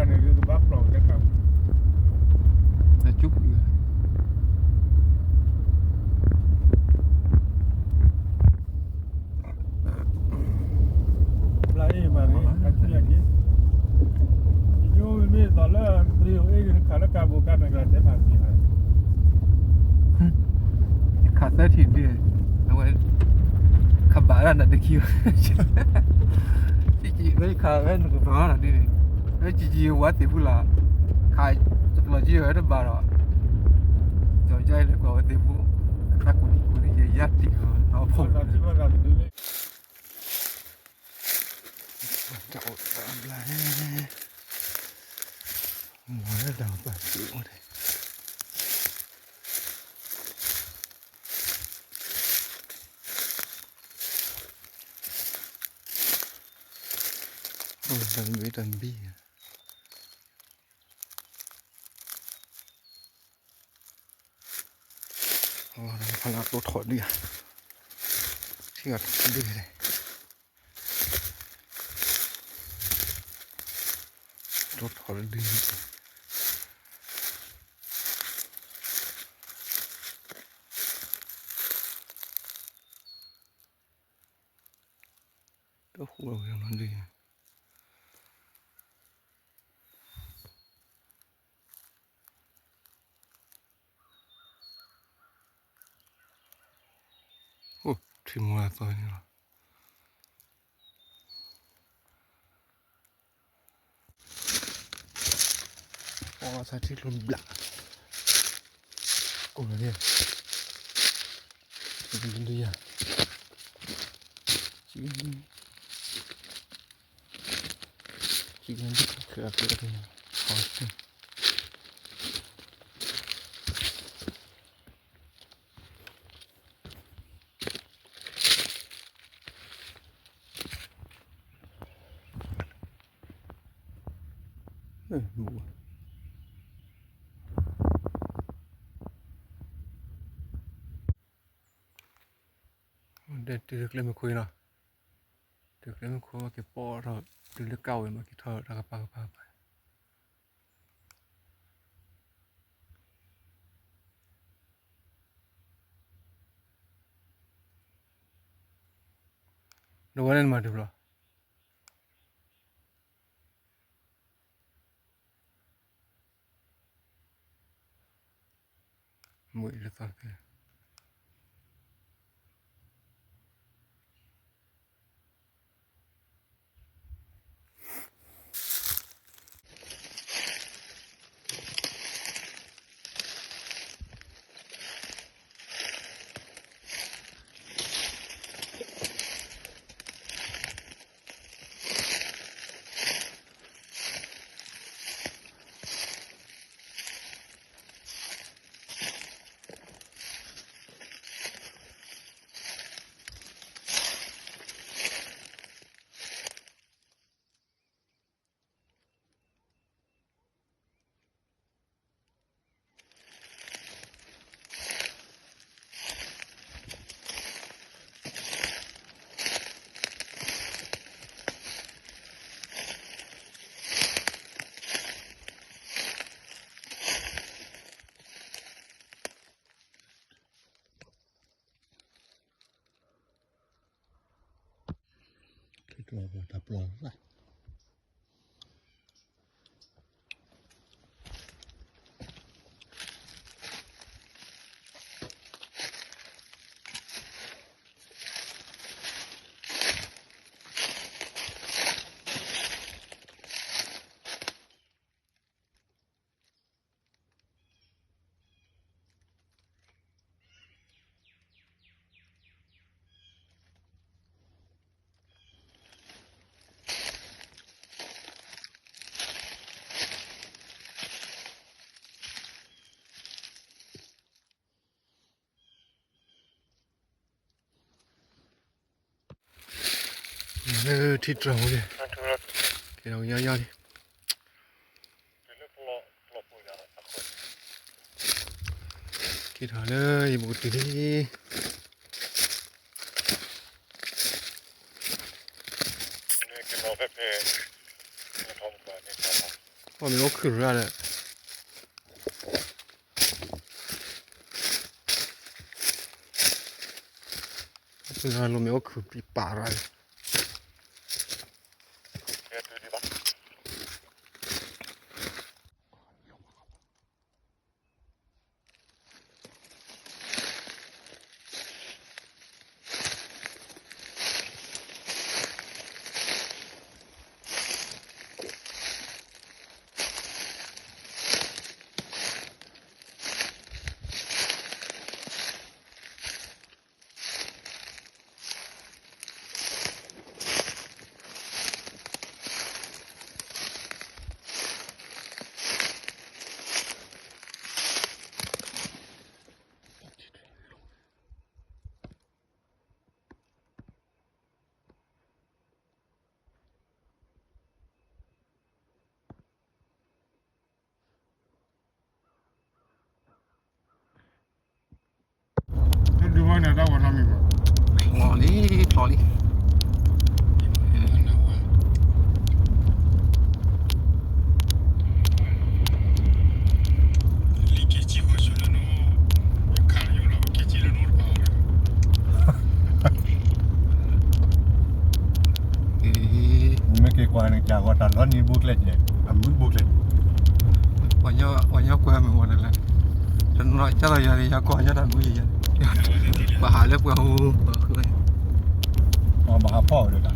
န့ၣ်ဒုးကဘၣ်ပျီၢ်ဝဲလၢကးပူၤ တၢ်ကၠူပူၤ ဘျါအ့ၣ်မးန့ၣ် အထံအက့ၤ ယိမ့ၢ်သိးလၢ တရံးအိၣ်အ့ၣ်ဂ့ၤတခါလၢကးဘိးကါမဲာ်ကလၤတဲဖးသံ ယခးသၢထံၣ်ဒ်န့ၣ် အဝဲ ခးဘၣ်ဒၣ်နၤတခံဘၣ် ဝဲယခးဝဲနကဘၣ်ဒၣ်ဒ်န့ၣ် ဝဲကံကံဝဲသ့ၣ်ဖူလၢ် ခးတပျီၢ်ကံဝဲတဘၣ်ဒီး ကၠီၤယါလဲၤကွၢ်ဝဲသ့ၣ်ဖူ တၢ်ကူၣ်နံၤကူၣ်နံၤယဲယါတံၢ်ကီး အဖီၣ် တၢ်အိၣ်တၢ်ဘျါန့ၣ် မၤလၢတၢ်ပာ်စုအိၣ်န့ၣ် အိၣ်တၢ်ဘံၣ်တၢ်ဘံၣ် ဖးလၢတိထီၣ်ဒံးဧါ, ထံၣ်ဂၤတဒံးန့ၣ်, တိထီၣ်တဒံးန့ၣ်, တဃူဝဲဒၣ်ဒံး အိၣ်ထံမိၢ်အသီန့ၣ်လီၤ, အိၣ်သးထံကျိဘျး, ကိၢ်လီၤန့ၣ်, ဒုယၤ, တုၤလၢကျဲမုၢ်ခိနီၤ, တုၤကျဲမုၢ်ခိက့ၤပီၣ်ထီၣ်, တုၤလၢကဝဲမၤက့ၤထီၣ်တၢ်ကပၤကပၤကပၤ ဒီးဝဲန့ၣ်မၤတဘျီ, မ့ၢ်လၢသီတကဲ တၢ်ပျီၢ်, ထံတြီၤဝဲ, ကဲထီၣ်ကယီယီလံ, ကဲထီၣ်လၢယဘူးကတုၤလံ, ကဲထီၣ်ဖဲဖဲ, ကဲထီၣ်ဖဲဖဲ, မ့ၢ်အိၣ်ခုၣ်ရၣ်ဒီး, လိၣ်မ့ၢ်အိၣ်ခုၣ်ပံပာ်ရၣ်န့ၣ်. Dubon na da wana mi ba. Flo li, flo li. Meke kwa ne kya gota loni bukle je. Amu bukle. Wanya kwa me wana la. Tano cha la ya ya kwa ya da mu ya. Ba ha le kwa ho. Ba ha pa le da.